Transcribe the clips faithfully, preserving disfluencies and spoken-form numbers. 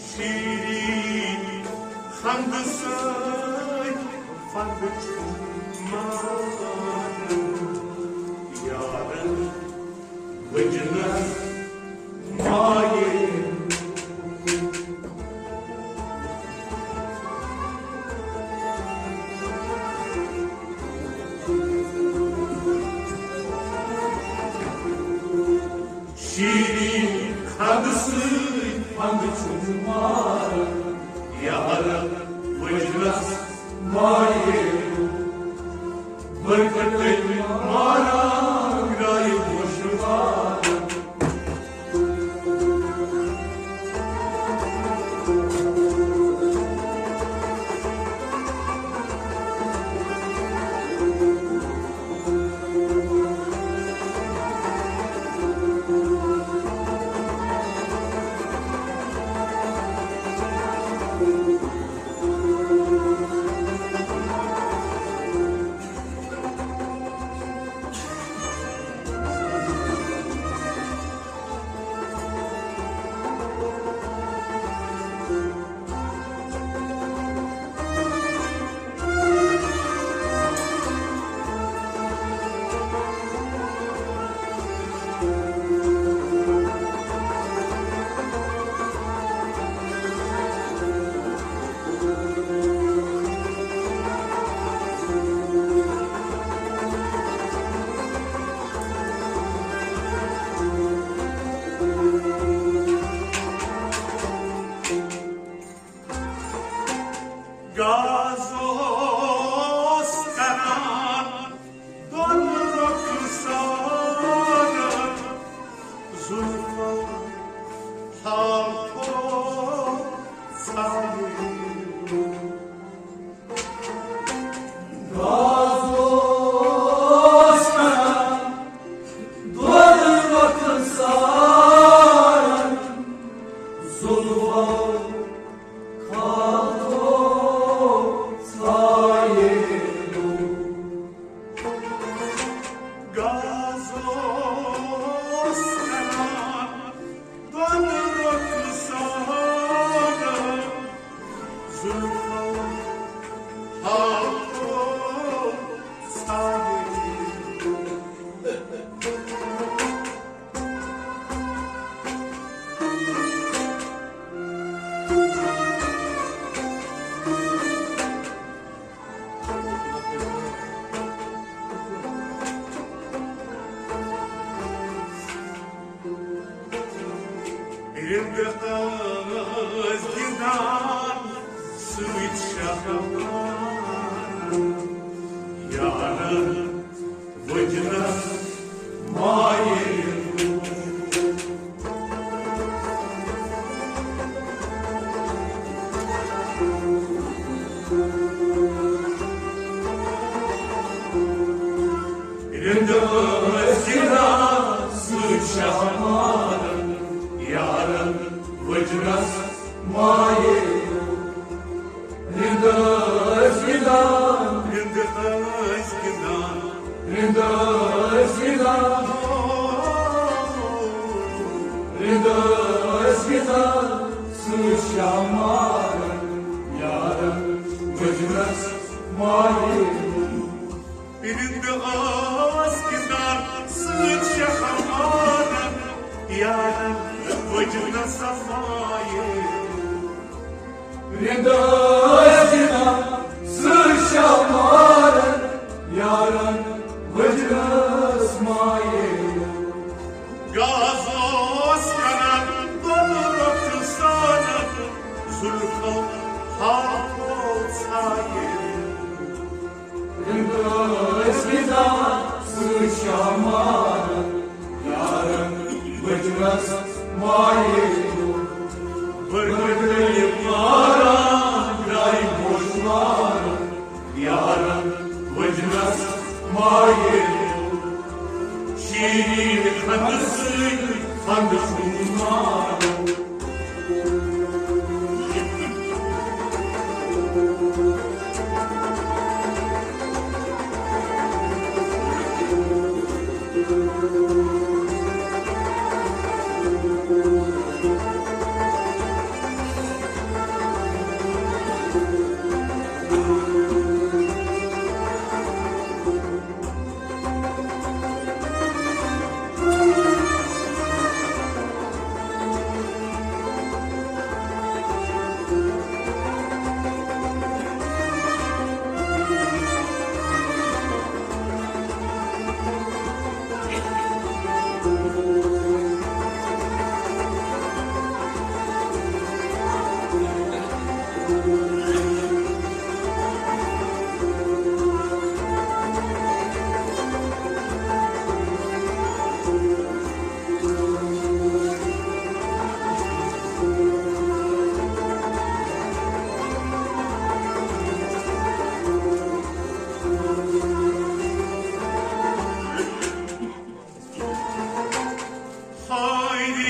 شیرین خنٛدٕ سۭتۍ پنٛدٕ چھُم ماران، یارن وٕجنس مایہِ۔ شیرین خنٛدٕ سۭتۍ پنٛدٕ چھُم ماران، یارن وٕجنس مایہِ۔ بٔرکہٕ تٔمۍ ماران گرٛایہِ ووشہٕ واران۔ گاز اوس کران دۄن رۄخسارن، زُلفو تھاو تھوو ژھایہِ۔ گاز اوس کران دۄن رۄخسارن، زُلفو کھاتو ژھایہِ۔ گاز اوس کران دۄن رۄخسارن، زُلفو ہاوو ژھایہِ۔ رِنٛدٕ ٲس گِنٛدان سۭتۍ شاہ، یارن وٕجنس مایہِ۔ رِنٛدٕ ٲس گِنٛدان سۭتۍ شاہ مارن، یارن وٕجنس مایہِ۔ رِنٛدٕ ٲسۍ گِنٛدان، رِنٛدٕ ٲسۍ گِنٛدان، رِنٛدٕ ٲسۍ گِنٛدان، رِنٛدٕ ٲسۍ گِنٛدان، سۭتۍ شاہ مارن، یارن وٕجنس مایہِ۔ رِنٛدٕ ٲسۍ گِنٛدان، سۭتۍ شاہ مارن، یارن وٕجنس مایہِ۔ رِنٛدٕ ٲسۍ گِنٛدان، سۭتۍ شاہ مارن، یارن وٕجنس مایہِ۔ گاز اوس کران دۄن رۄخسارن، زُلفو ہاوو ژھایہِ۔ رِنٛدٕ ٲسۍ گِنٛدان، سۭتۍ شاہ مارن، یارن وٕجنس مایہِ۔ بٔرکہٕ تٔمۍ ماران، درٛاے بوش مارن، یارن وٕجنس مایہِ۔ شیرین خنٛدٕ سۭتۍ خنٛدٕ چھُم مارن۔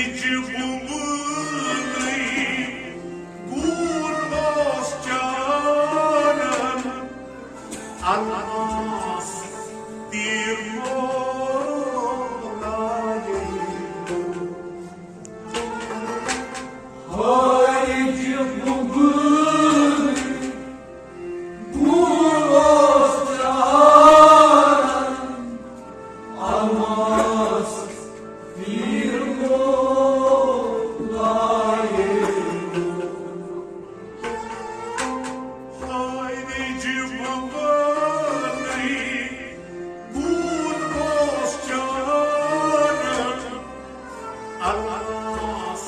جبُبنٕے گوٗر اوس چاران، الماس تیٖر مولایے۔ ہٲرِج بُبُر گوٗر اوس چاران، الماس تیٖر مولایے۔ ہٲرِج بُبُر گوٗر اوس چاران، الماس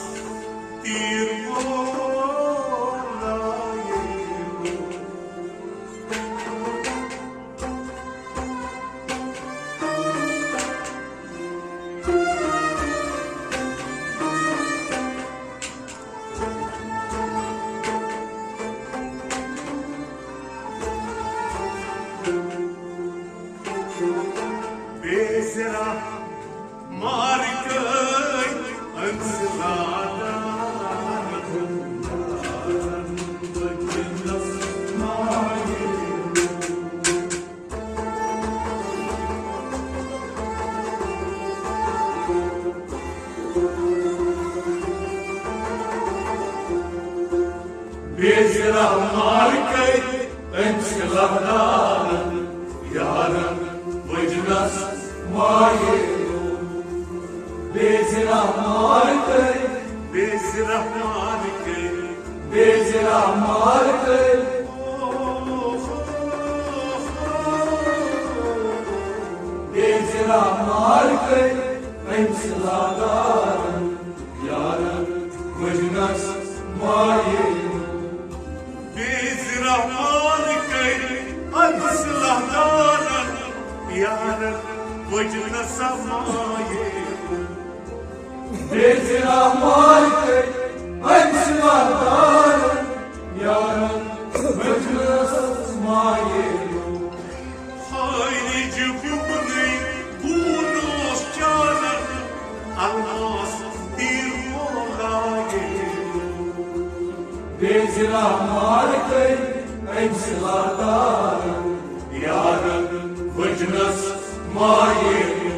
تیٖر مولایے۔ بیزرا مارکے أمِس لادان۔ بیزرا مارکے أمِس لادان، یارن وجنس مایلو۔ بیزرا مارکے، بیزرا مارکے، بیزرا مارکے، بیزرا مارکے أمِس لادان، یارن وجنس مایلو۔ بیزرا مارکے أمِس لادان، یارن وجنس مایلو۔ بیزرا مارکے أمِس لادان، یارن وجنس مایلو۔ ہٲرِج بُبُنٕے گوٗر اوس چاران، الماس تیٖر مولایے۔ بیزرا مارکے أمِس لادان، یارن وجنس مایلو۔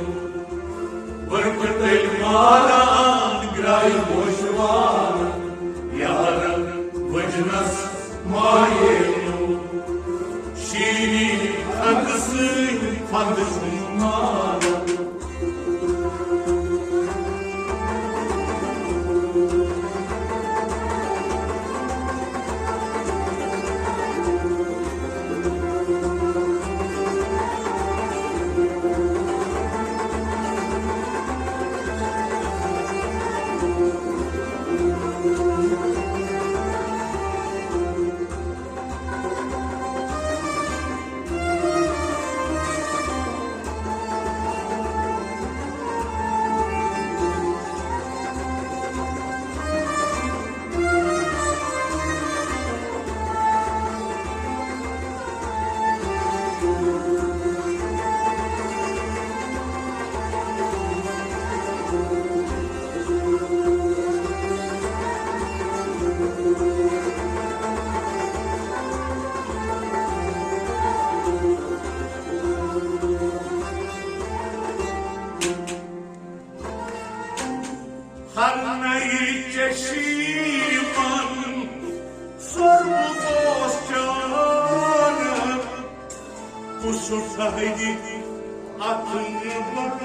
ورقہٕ تٔلۍ ماران گرٛایہِ ووشوان، یارن وجنس مایلو۔ شیرین خندٕ سۭتۍ فندٕ چھُم ماران۔ ہرنَے چشمن سۄرمُت اوس چارٕ، کُس چھُ ٹھہرِ اَتھٕ بَنٲوِتھ؟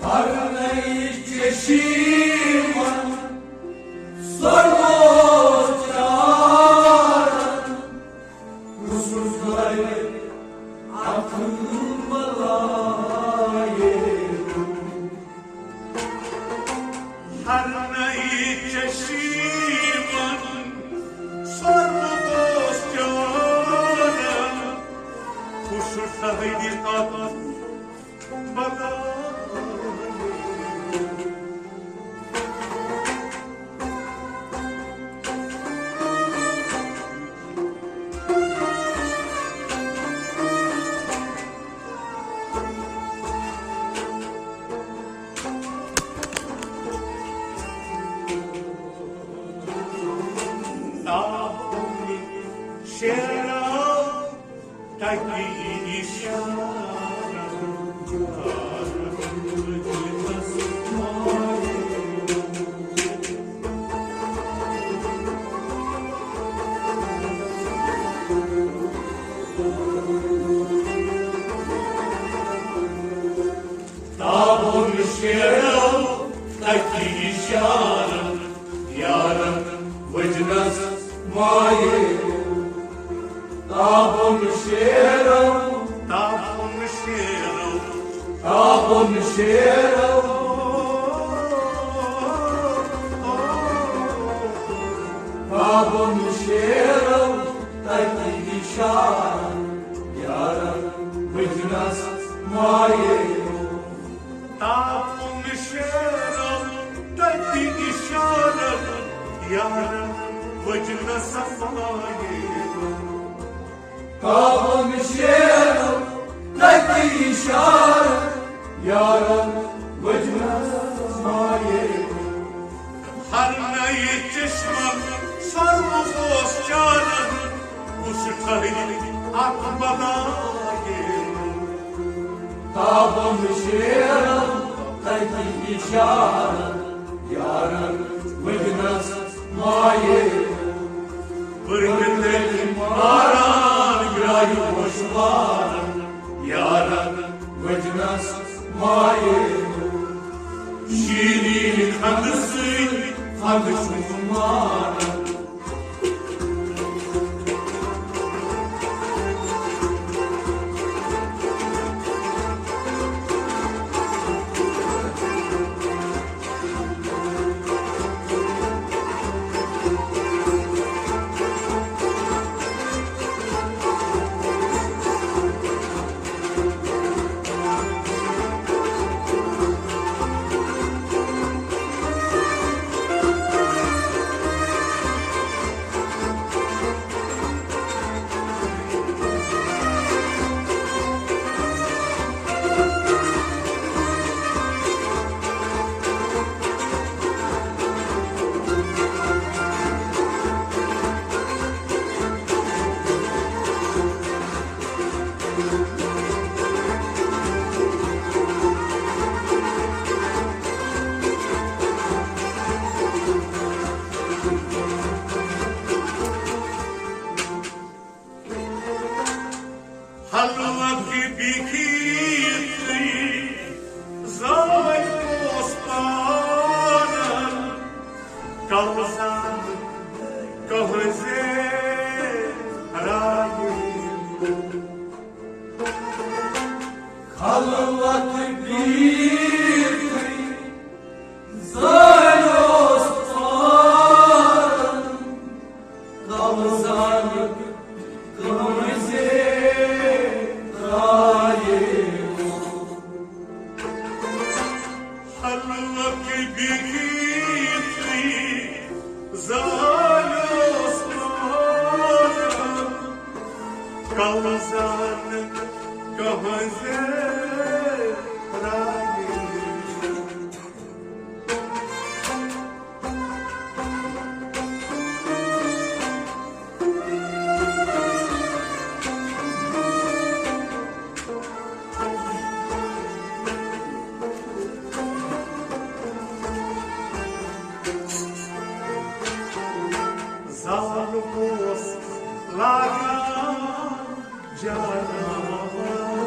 ہرنَے چشمن سۄرمُت اوس چارٕ، کُس چھُ ٹھہرِ اَتھٕ بَنٲوِتھ؟ ہرنَے چشمن سۄرمُت اوس چارٕ، کُس ٹھہرِ اَتھٕ بَنٲوِتھ؟ تابُن شیرو تتی شارن یارن وجنس مایلو۔ تابُن شیرو، تابُن شیرو، تابُن شیرو، تابُن شیرو تتی شارن یارن وجنس مایلو۔ تابُن شیرو تتی شارن یارن وجنس مایلو۔ تابُن شیرو تتی شارن یارن وجنس مایلو۔ ہر نئے چشمن سرو اوس چارن، کُس ٹھہرِ اتھ بلایہِ۔ تابُن شیرو تتی شارن یارن وجنس مایلو۔ بٔرِتھ تٔلۍ ماران گرٛایہِ وۄشوارن یارن وجنس مایلو۔ شیرین خندٕ سۭتۍ خندٕ چھُم ماران۔ حلوک بِہِتھ زٲلۍ اوس پانن، کلہٕ زن کہنزِ رایہِ۔ خلوت بیٖٹھٕے زٲلۍ اوس پانن، کلہٕ زن کہنزِ رایہِ۔ خلوت بیٖٹھٕے زٲلۍ اوس پانن، کلہٕ زن کہنزِ رایہِ۔ زال اوس لاگان جاناوار،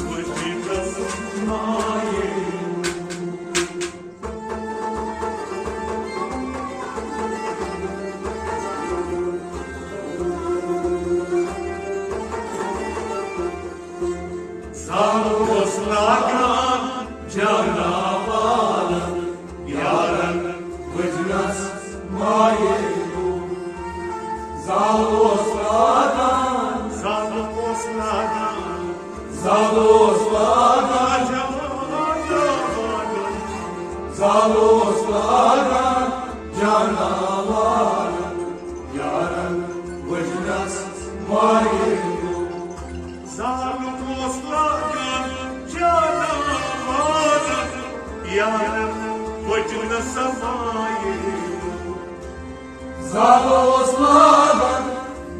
وجدس مایہِ۔ زال اوس لاگان جاناوارن، یارن وجنس مایلو۔ زال اوس لاگان، زال اوس لاگان، زال اوس لاگان جاناوارن، زال اوس لاگان جاناوارن، یارن وجنس مایلو۔ زال اوس لاگان جاناوارن، یارن وجنس مایلو۔ زال اوس لاگان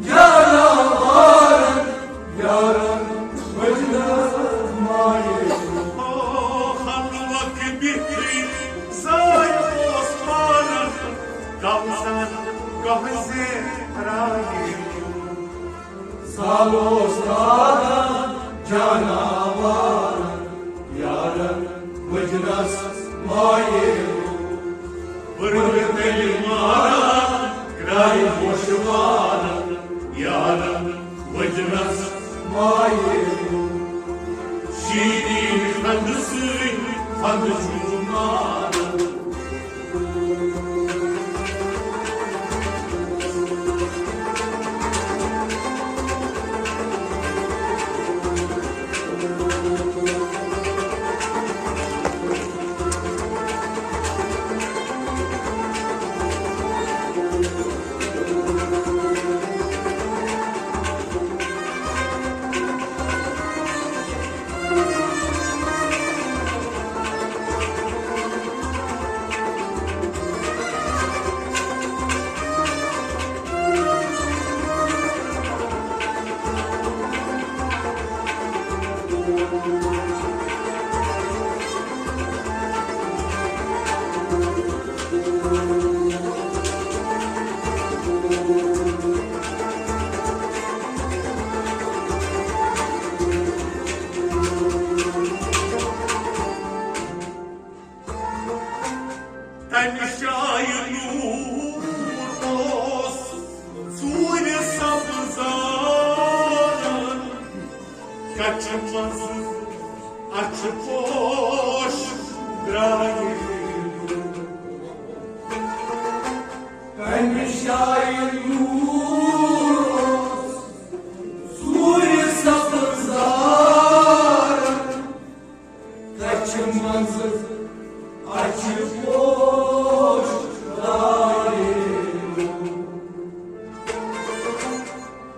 جاناوارن، یارن مجلس مایہِ۔ او خلوت بِہتھٕے زاے اوس پانن، کوثر کہنزِ رایہِ۔ سال اوس دادن جاناوارن، یارن مجلس مایہِ۔ ورگہٕ تلہِ ماران گرٛایہِ ہوشوارن، یارن مجلس مایہِ۔ شیرین خندٕ سۭتۍ خندٕ چھُ ماران۔ تمہِ شایہِ نوٗر اوس ژوٗرِ سبزارن، کچھِ منٛز اچھِ پوش درٛایہِ۔ تمہِ شایہِ نوٗر اوس ژوٗرِ سبزارن، کچھِ منٛز اچھِ پوش درٛایہِ۔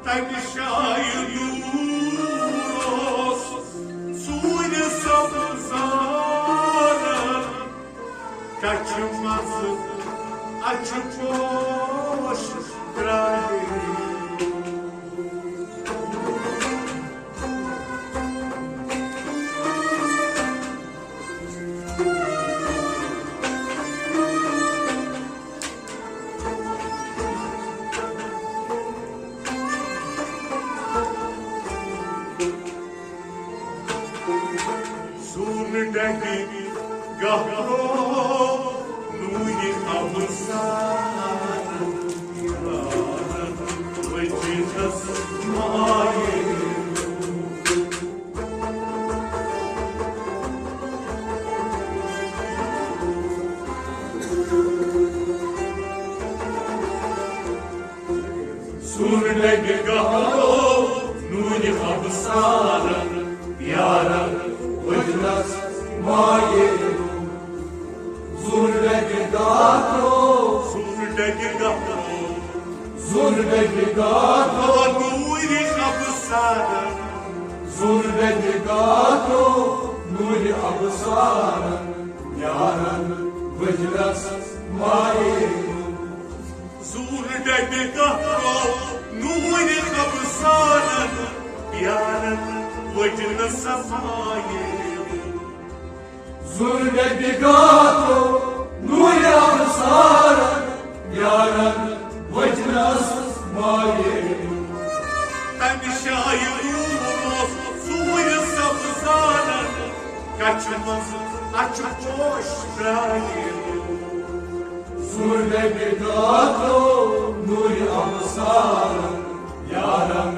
تمہِ شایہِ نوٗر اوس ژوٗرِ سبزارن، کچھِ منٛز اچھِ پوش درٛایہِ۔ سون ڈگہِ گہرو نوٗرِ ابصار، وجدس مایہِ۔ سُر ڈگہِ گہرو نوٗرِ ابصارن، یارن وجدس مایہِ۔ سُر ڈگہِ گہرو، سُر ڈگہِ گہرو، سُر ڈگہِ گہرو نوٗرِ ابصارن، سُر ڈگہِ گہرو نوٗرِ ابصارن، یارن وجدس مایہِ۔ سُر ڈبہِ گہرو نوٗرِ ابصارن، یارن وجدس مایہِ۔ سُر ڈبہِ گہرو نوٗرِ ابصارن، یارن وجدس مایہِ۔ تمہِ شایہِ نوٗر اوس ژوٗرِ سبزارن، کچھِ منٛز اچھِ پوش درٛایہِ۔ سُر ڈبہِ گہرو نوٗرِ ابصارن، یارن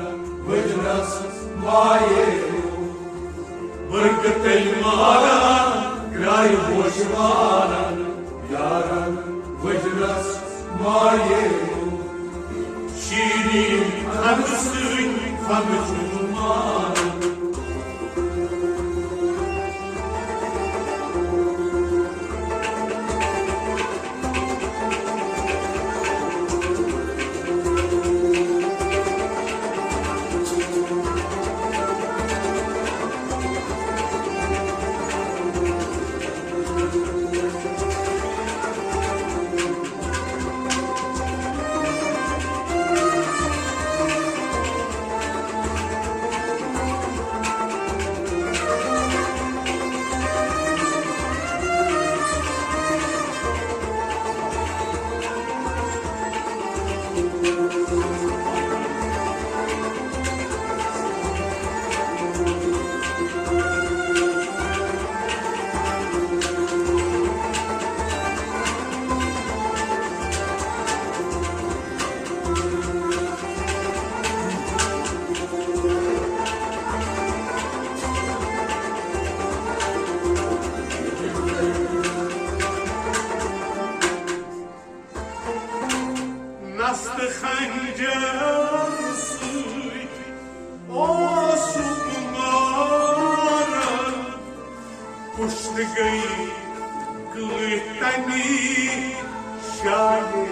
وجدس مایہِ۔ ورگہٕ تلہِ ماران گرٛایہِ ہوشوارن، یارن وجدس مایہِ۔ شیرین خندٕ سۭتۍ خندٕ چھُ ماران۔ تہٕ گٔے کۭتۍ تَمی شایہِ۔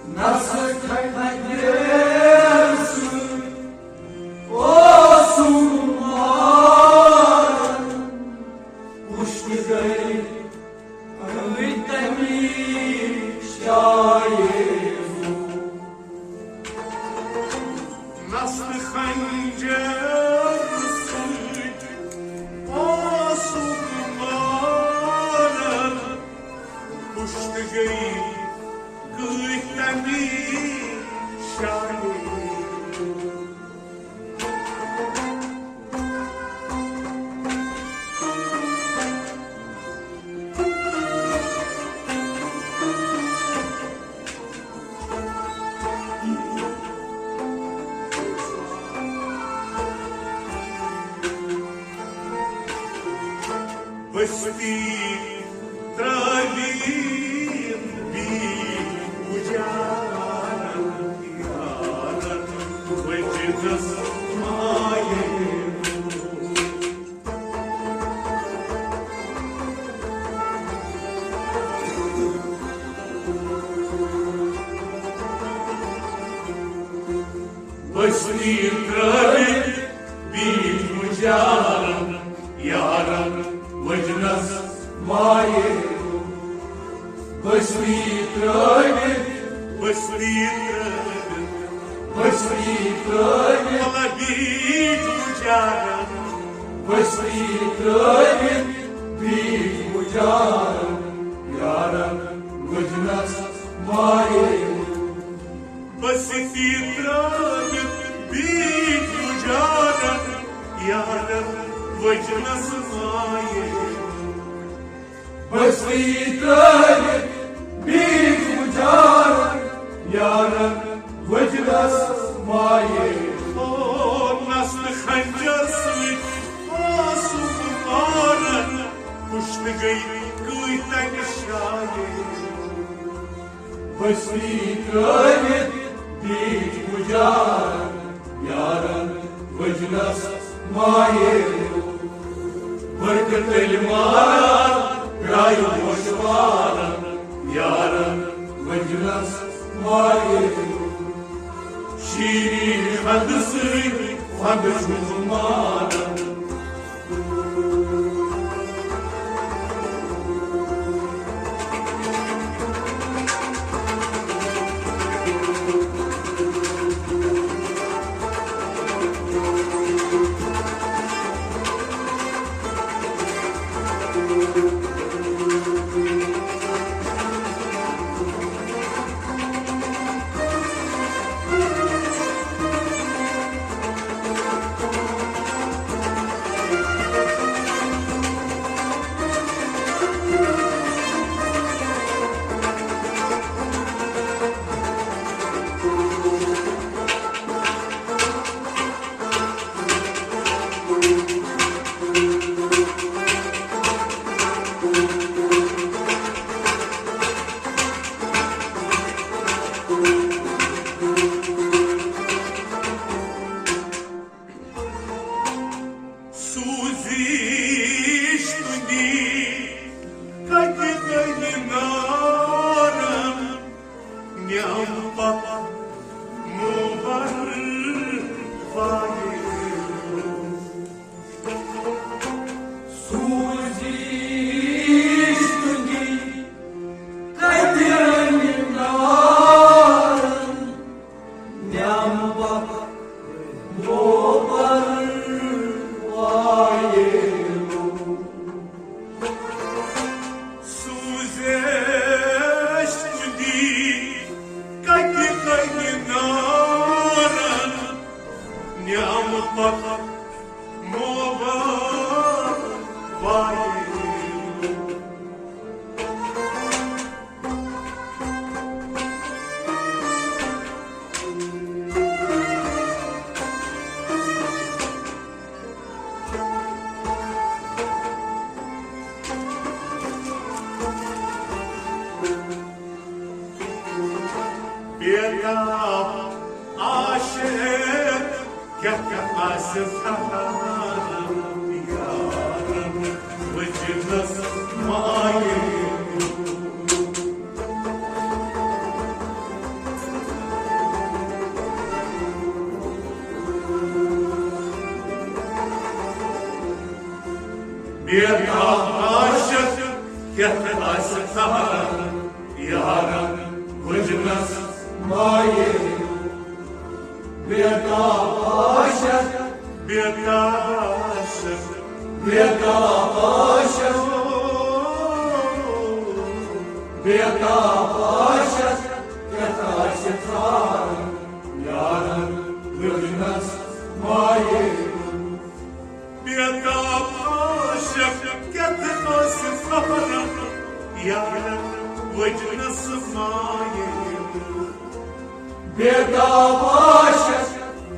نسہٕ کھنٛجہِ سۭتۍ اوسُم ماران، پُشتہٕ گٔے کۭتۍ تَمی شایہِ۔ نسہٕ خنجر سۭتۍ اوسُم ماران، پُشتہٕ گٔے کۭتۍ تَمی شایہِ۔ بستی ترٲوِتھ بیٖٹھ پُجارن، یارن وجدس مایہِ۔ بستی ترٲوِتھ بیٖٹھ پُجارن، یارن وجدس مایہِ۔ بستی ترٲوِتھ، بستی ترٲوِتھ، بستی ترٲوِتھ، وَلہٕ بیٖٹھ پُجارن۔ بستی ترٲوِتھ بیٖٹھ پُجارن، یارن وجدس مایہِ۔ بستی ترٲوِتھ بیٖٹھ پُجارن، یارن وجدس مایہِ۔ بستی ترٲوِتھ بیٖٹھ پُجارن، یارن وجدس مایہِ۔ او نسہٕ خنجر سۭتۍ اوسُم ماران، پُشتہٕ گٔے کۭتۍ تَمہِ شایہِ۔ بستی ترٲوِتھ بیٖٹھ پُجارن، یارن وجدس مایہِ۔ برقہٕ تٔلۍ ماران، درٛایہِ ووش وارن، یارن وجدس مایہِ۔ شیرین خندٕ سۭتۍ خۄندٕ چھُم ماران۔ سوٗزِش تُہنٛدی کتہِ گٔیہِ نارن، نعمتک موبر وایہِ۔ سوٗزِش تُہنٛدی کتہِ گٔیہِ نارن، نعمتک موبر وایہِ۔ سوٗزِش تُہنٛدی کتہِ گٔیہِ نارن، نعمتک موبر وایہِ۔ بیتاب عاشق کیٛاہ آسہِ ژھانٛڈان یارن وٕچھنس مایہِ۔ بیتاب عاشق کیٛاہ آسہِ ژھانٛڈان یارن وٕچھنس مایہِ۔ بیتاب عاشق، بیتاب عاشق، بیتاب عاشق، بیتاب عاشق، کیٛاہ آسہِ ژھانٛڈان یارن وٕچھنس مایہِ۔ بیتاب عاشق کیٛاہ آسہِ ژھانٛڈان یارن وٕچھنس مایہِ۔ بیتاب عاشق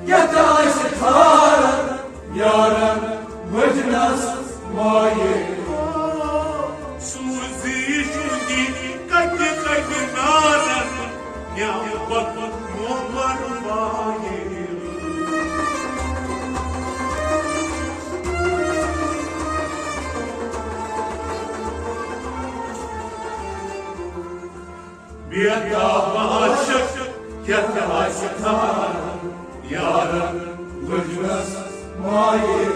کیٛاہ آسہِ ژھانٛڈان یارن وٕچھنس مایہِ۔ سوٗزی شُنٛدی کتہِ کتہِ نارن نیابت مومر مایہِ۔ بیتاب عاشق کیٛاہ آسہِ ژھانٛڈان یارن وٕچھنس مایہِ۔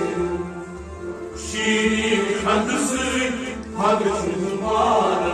شیرین خندٕ سۭتۍ خندٕ چھُس ماران